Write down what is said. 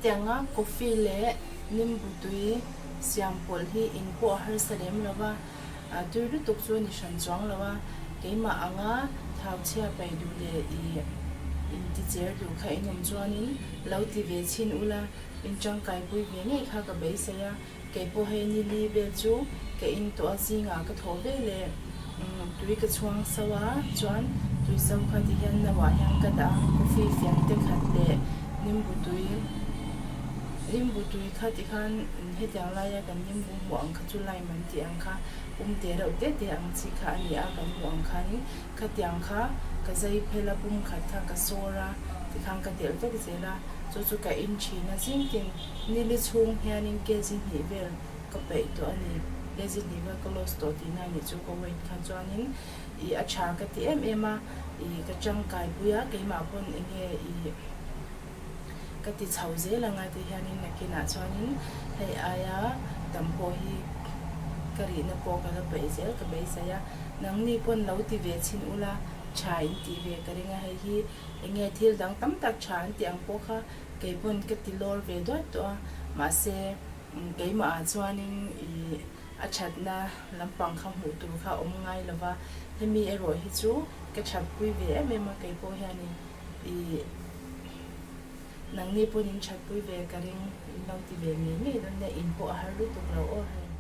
Hetianga coffee leh nimbu tui siam pawlh hi in pawh a harsa lem lo va, tui lutuk chu a ni hran chuang lo a, keimah anga thau chhia paih duh leh ih inticher duh kha in awm chuanin lo ti ve chhin ula, in tangkaipui ve ngei kha ka beisei a. Kei pawh hei ni li vel chu ka in tawh a zingah ka thawh ve leh tui ka chhuang so a chuan tui so kha ti hian no ah hian ka dah a coffee fian te khat leh nimbu tui nimbu tui kha ti khan hetiang laia kan nimbu hmuh ang kha chu lime an tih ang kha pum te reuh te te ang chi kha a ni a kan hmuh ang khanin khatiang kha ka zai phel a pum khat kha ka sawr a tikhan ka telh vek zel a chu chu ka in thin a zing tin. Nili chhung hianin kg hnih vel ka peih tawh a ni. Kg hnih vel ka loss tawh tihna a nih chu ka weight kha chuanin ih a tha ka ti em em a, ih ka tangkai pui a, keimah pawn eng nge ih ka ti chho zel anga ti hianin nakinah chuanin hei aia tam pawh hi ka rihna pawh ka la peih zel ka beisei a, nangni pawn lo ti ve chhin ula tha in tih ve ka ring a, hei hi eng nge thil dang tam tak tha an tih ang pawh kha Kei pawn ka ti lawr ve duat tawh a, mahse keimah ah chuanin ih a thatna lampang kha hmuh tur kha a awm ngai lo va, hemi erawh hi chu ka thatpui ve em em a, kei pawh hianin ih nangni pawn in thatpui ve ka ring in lo ti ve ngei ngei dawn nia, in pawh a har lutuk lo aw hei.